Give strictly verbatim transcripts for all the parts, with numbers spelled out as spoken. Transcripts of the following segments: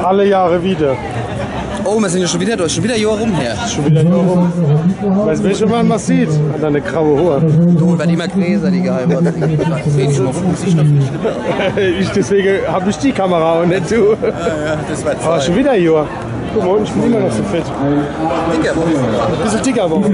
Alle Jahre wieder. Oh, mir sin jo schun widder do. Schun widder e Johr rum her. Schun widder e Johr rum. Weescht, weescht schun, wann ma sieht? Hot e graue Hoor. Du, werd immer greeßer, die Geheimratslinie. Wenig schun mol fuchsig, noch viel schlimmer. Ich, deswege hab ich die Kamera un net du. Ja, ja, des werd Awwer Zeit. Schun widder e Johr. Guck mol, ich bin immer noch so fit. Dicker. Bissel dicker worre.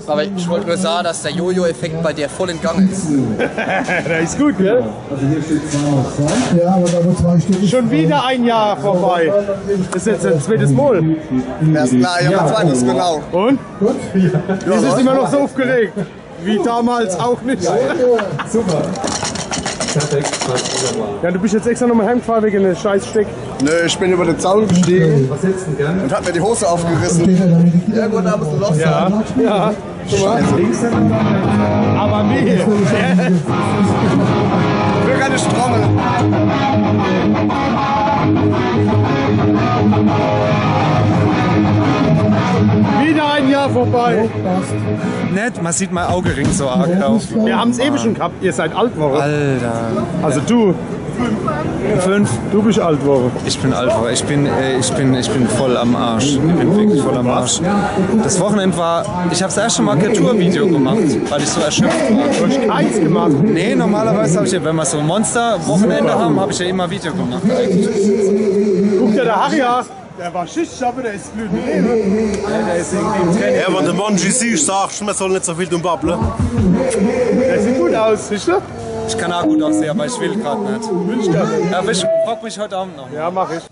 Awwer ich wollt nur sage, dass de Jojo-Effekt bei dir voll in Gang is. Des is gut, gell? Also hier steht zwei aus zwei. Ja, awwer do, wo zwei steht, schun widder e Johr vorbei. Des is jetzt e zweites Mol. Des is e zweites, genau. Un? Gut? Ja, is immer noch so uffgeregt wie domols aa net. Super. Perfekt, passt wunderbar. Ja, du bisch jetzt extra nochmol heimgfahre wege dem Scheißsteck. Nö, ich bin über den Zaun gestiegen und hab mir die Hose aufgerissen. Ja, gut, da musst du los sein. Ja, ja. Guck mal. Awwer wie? Ich will keine Strommel. Wieder e Johr vorbei. Net, ma sieht mei Augeringe so arg druff. Mir haben's ewe schun ghat. Ihr seid alt worre. Alter. Also du. Fünf. Du bisch alt worre. Ich bin alt worre. Ich bin, äh, ich bin, ich bin voll am Arsch. Ich bin wirklich voll am Arsch. Des Wochenend war, ich hab des erschte Mol kee Tourvideo gemacht, weil ich so erschöpft war. Du hasch keins gemacht? Nee, normalerweis hab ich jo, wenn ma so e Monster-Wochenend hän, hab ich jo immer Video gemacht eigentlich. Guck der, de Harry an. Der war Schicht, awwer der is blöd. Ja, der is irgendwie im Training. Ja, wenn de Mann G C sagt, mer soll net so viel dumm babble. Der sieht gut aus, siehsch du? Ich kann aa gut aussehe, awwer ich will grad net. Willsch grad net? Ja, ich frag mich heit Abend noch. Ja, mach ich.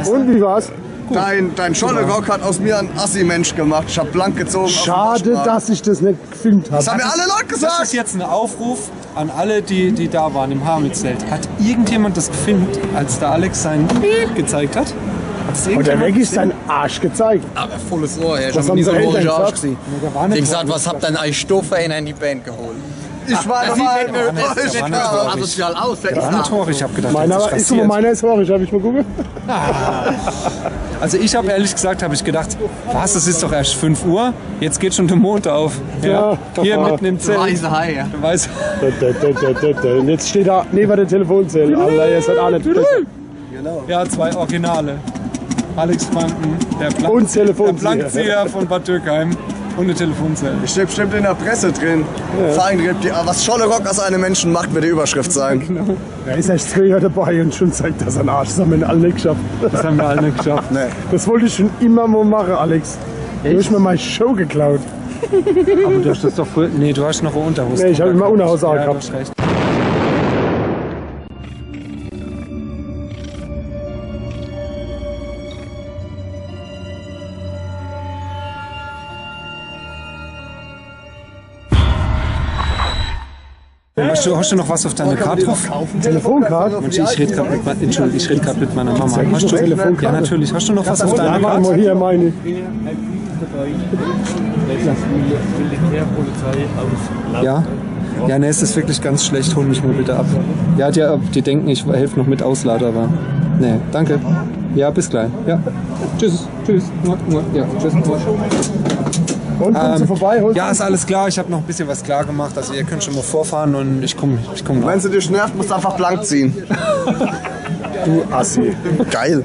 Und wie war's? Dein, dein Scholle-Rock hat aus mir en Assi-Mensch gemacht. Ich hab blank gezogen. Schade, dass ich des net gefilmt hab. Des hän mir alle Leit gesagt. Des is jetzt en Aufruf an alle, die, die do ware im Hamid-Zelt. Hat irgendjemand des gefilmt, als de Alex sein Piep gezeigt hat? Hat des irgendjemand gefilmt? Hot er wirklich sein Arsch gezeigt? Awwer volles Ohr, ey. Was hän die Eltern gesagt? Die hän gesagt, was habt ihr denn eich do für eener in die Band geholt? Ich war dabei. Des sieht net, net, net asozial aus. Der is net hoch. Ich hab gedacht, meiner is, guck mol, meiner is hoch, ich hab, ich mol gucke. Also ich hab ehrlich gesagt, hab ich gedacht, was, es is doch erscht fünf Uhr, jetzt geht schun de Mond uff. Ja. Hier mitten im Zelt. Weiße Hai, ja. Weiße. Da, da, da, da, da, da. Un jetzt steht er neben der Telefonzelle. Alter, ihr seid aa net besser. Genau. Ja, zwei Originale. Alex Franken, der Blank-, un Telefonzieher. Der Blankzieher von Bad Dürkheim un e Telefonzell. Ich stehe bestimmt in der Presse drin. Ja. Feinripp, die, was Scholle-Rock aus einem Menschen macht, wird die Überschrift sein. Genau. Er is erscht zwee Johr dabei un schun zeigt er sein Arsch. Des hän mir alle net geschafft. Des hän mir alle net geschafft. Nee. Des wollt ich schun immer mol mache, Alex. Echt? Du hasch mir mei Show geklaut. Awwer du hasch des doch früher, nee, du hasch noch e Unterhos. Nee, ich hab immer Unterhos aagehabt. Ja, du hasch recht. Hasch du, hasch du noch was uff deiner Kart druff? Telefonkart? Mensch, ich red grad mit mei-, Entschuldigung, ich red grad mit meiner Mama. Hasch du, Telefonkarte? Ja, natürlich. Hasch du noch was uff deiner Kart? Wart mol, hier meine. Ja? Ja, nee, es is wirklich ganz schlecht. Hol mich mol bitte ab. Ja, die, die denken, ich helf noch mit auslade, awwer nee, danke. Ja, bis gleich. Ja. Tschüss. Tschüss. Mua, mua. Ja, tschüss. Mua. Und kommst du Ähm, vorbei? Holst Ja, du ist alles klar. Ich habe noch ein bisschen was klar gemacht. Also ihr könnt schon mal vorfahren und ich komme ich komm Wenn sie dich nervt, musst du einfach blank ziehen. Du Assi. Geil.